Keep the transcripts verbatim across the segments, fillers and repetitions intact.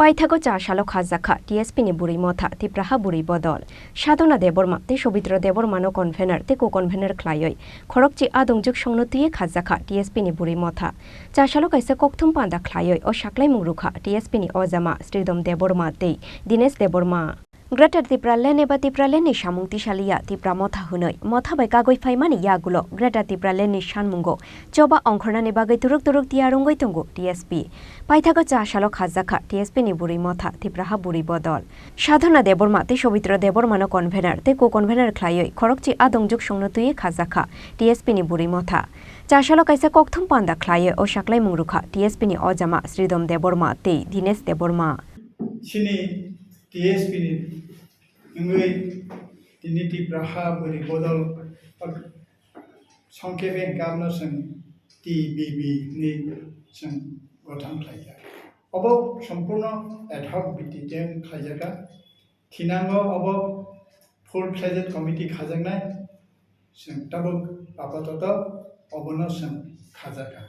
Paithago cha salo khajak kha T S P ni bwrwi motha Tipraha bwrwi bodol. Sadhana Debbarma tei Sobitra Debbarma no convener tei co-convener khlaiwi khorokchi adongjwk songno twiwi khajak kha T S P ni bwrwi motha. Cha salo kaisa kokthum panda khlaiwi o saklaimung rwkha T S P ni ojama Sridham Debbarma tei Dinesh Debbarma. Greater Tipraland eba Tipraland ni samung tisaliya Tipra motha hwnwi motha bai kagwi phaimani yagulo Greater Tipraland ni sanmungo choba ongkhornani bagwi turuk turuk tiyar wngwi tongo T S P. Paithago cha salo khajak kha T S P ni bwrwi motha Tipraha bwrwi bodol. Sadhana Debbarma tei Sobitra Debbarma no convener tei co-convener khlaiwi khorokchi adongjwk songno twiwi khajak kha T S P ni bwrwi motha. Cha salo kaisa kokthum panda khlaiwi o saklaimung rwkha T S P ni ojama Sridham Debbarma tei Dinesh Debbarma. Chini T S P ni wngwi tini Tipraha bwrwi bodol songkhe bengkam no chwng T B B ni chwng gothon khlaijak. Obo sompurno ad hoc bhitti tei khlaijak. Thinango obo full fledged committee khajaknai. Chwng tabuk apatoto obono chwng khajakha.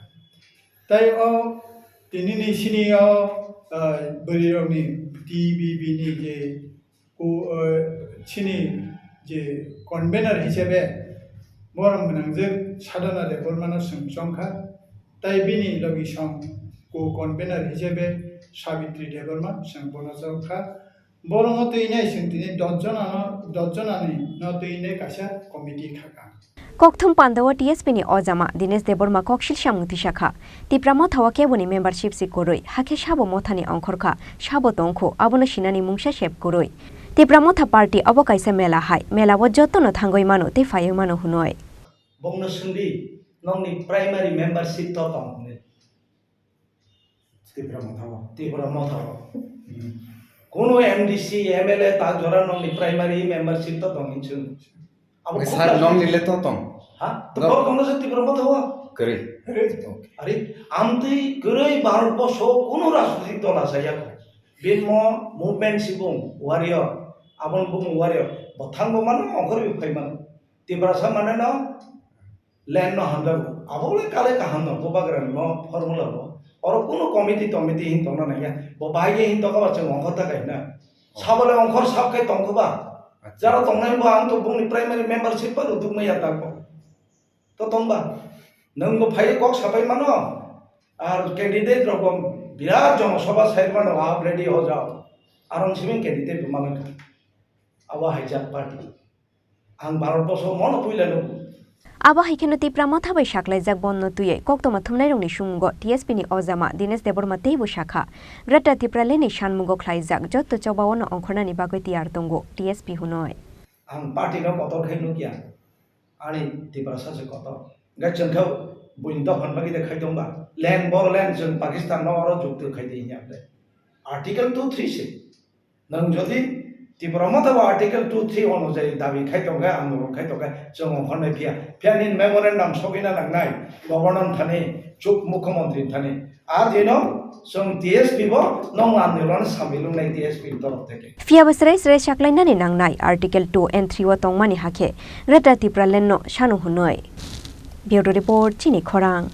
Tai o tinini sini o, ah, bwrwirokni T B B ni je ku-, ah, chini je convener hisabe borok gwnangjak Sadhana Debbarmano chwng chongkha. Tai bini logisong co-convener hisabe Sabitri Debbarma chwng bono chongkha. Borokno twi nai chwng tini dos jonano, dos jonani no twi nai kaisa committee khaka. Kokthum pandao T S P ni ojama Dinesh Debbarma koksil samung tisakha. Tipra mothao keboni membership si kwrwi, hakhe sabo mothani ongkhorkha, sabo tongkhu, abono sinani mungsa sep kwrwi. Tipra motha party obo kaisa mela hai, melao jotono thangwi mano tei phaiwi mano hwnwi. Bongno swngdi, nokni primary membership to tong hwnwi. Tipra mothao. Tipra mothao. Hmm. Kono M D C, M L A ta jora nokni primary membership to tong hinchung. Abo Sir, nokni le to tong? Ha? To tong no se Tipra mothao? Kwrwi. Kwrwi. Are, amtwi kwrwi Bharat borso kono rajnitik dol asaya ko. Bin mo movement sibung warrior, abon bung warrior. Bothang bo mano ongkhor bi phai mano. Tiprasa mane no Land no hamjago. Abo le kale kaham no, bubagra no formula bo. Oro kunu committee tomiti hin tongna nangya. Bo bahai ye hin tongkha ba chwng ongkhor ta kai na. Oh. Sabo le ongkhor sab khai tongkha ba. Acha. Jara tongnai bo ang to bungni primary membership ba ruduk maya ta ko. To tong ba. Nwng bo phai kok sapai mano. Ar candidate rok bo birat jono sabha sai mano, ap ready ho jao. Arong simi candidate bo mano. Abo haijak party. Ang Bharat borso mono puila nugo. Abo hai kheno Tipra motha bai saklaijak bondno twiwi koktwma thumnairokni sumungo T S P ni ojama Dinesh Debbarma teibo sakha, Greater Tipraland ni sanmungo khlaijak jotto chobao no ongkhornani bagwi tiyar tongo T S P hwnwi. Ang party no kotor khai nukya, ani Tiprasa se kotor. Hwnkhe chwngkhe buini dophani bagwi de khai tongba. Land, Bodoland chwng Pakistan no oro jukti khai di hinya ble. Article two three se. Nwng jodi Tipra motha bo Article two three onujai dabi khai tongkhe, andolon khai tongkhe, chwng ongkhornai phiya. Phiya nini memorandum sogwina nangnai, Governor thani, Chief Mukhyamantri thani. A dino chwng T S P bo nong andolon samilungnai T S P ni torof theke. Phiya bo srai srai saklainani nangnai Article two and three o tongmani hakhe Greater Tipraland no sanu hwnwi. Bureau Report, Chini Khorang.